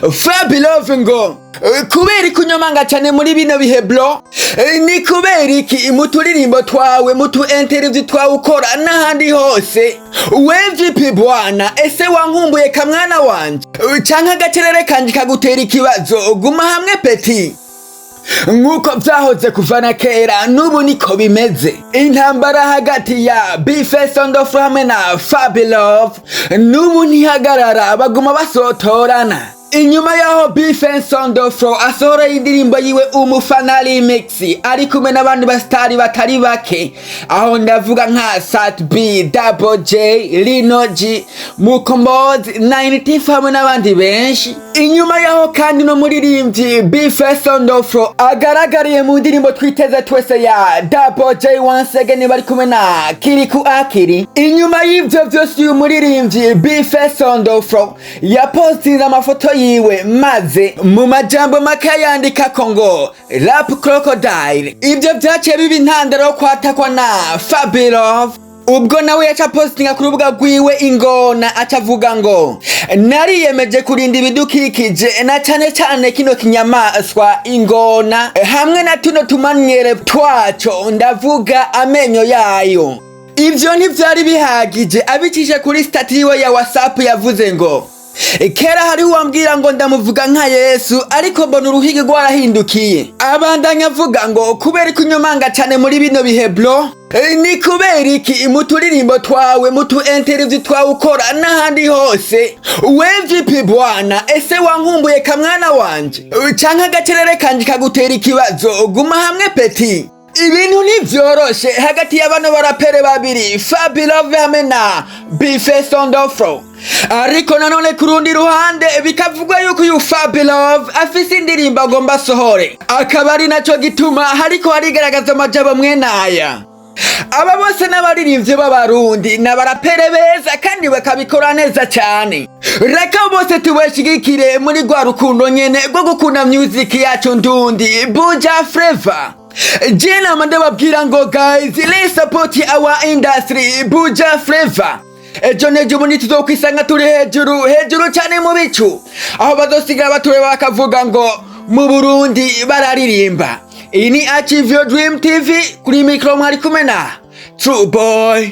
Fabilove ngo kubera iki unyomanga cane muri bino bihe, bro? Ni kubera iki mu turirimbo twawe, mu tu interview twawe ukora n'ahandi hose? We vipi bwana, ese wankumbuye kamwana wanje, canke agacerere kanje kagutera ikibazo? Guma hamwe, petit. Nk'uko vyahoze kuva na kera, n'ubu niko bimeze. Intambara hagati ya B-Face on the floor hamwe na Fabilove n'ubu ntihagarara, baguma basotorana. Inyuma yaho B-Face on the floor asohoreye indirimbo yiwe Umufana Remix ari kumwe n'abandi basitari batari bake, aho ndavuga nka Sat B, Double J, Lino G, Mukombozi 90 hamwe n'abandi benshi. Inyuma yaho kandi no muririmbyi B-Face on the floor agaragariye mu ndirimbo twiteze twese ya Double J once again, bari kumwe na Kiriku Akiri. Inyuma y'ivyo vyose, uyu muririmbyi B-Face on the floor yapostinze amafoto yiwe, maze mu majambo make yandikako ngo "Rap Crocodile". Ivyo vyaciye biba intandaro yo kwatakwa na Fabilove. Ubwo nawe yaca postinga ku rubuga rwiwe ingona, acavuga ngo "Nariyemeje kurinda ibidukikije, na cane cane kino kinyamaswa ingona hamwe na tuno tumanyere twaco, ndavuga amenyo yayo". Ivyo ntivyari bihagije, abicishe kuri status yiwe ya WhatsApp yavuze ngo "Kera hari uwambwira ngo ndamuvuga nka Yesu, ariko mbona uruhigi rwarahindukiye". Abandanya avuga ngo kubera ko unyomanga cane muri bino bihe, bro? Ni kubera iki mu turirimbo twawe, mu tu interview twawe ukora n'ahandi hose? We vipi bwana, ese wankumbuye kamwana wanje, canke agacerere kanje kagutera ikibazo? Guma hamwe, petit. Ibintu ntivyoroshe hagati y'abano barapere babiri, Fabilove hamwe na B-Face on the floor. Ariko nanone ku rundi ruhande bikavugwa yuko uyu Fabilove afise indirimbo agomba asohore, akaba ari naco gituma hariko harigaragaza amajambo mwene aya. Aba bose n'abaririmbyi b'Abarundi, n'abarapere beza kandi bakabikora neza cyane. Reka bose tubashigikire muri rwa rukundo nyene rwo gukunda music yacu ndundi, Buja Flavor. Je nama ndababwira ngo guys, let's support our industry, Buja Flavor. Ejo nejo ubundi tuzokwisanga turi hejuru hejuru cyane mu bicu, aho bazosigara batureba bakavuga ngo mu Burundi bararirimba. Iyi ni Achieve Your Dream TV, kuri mikoro mwari kumwe na True Boy.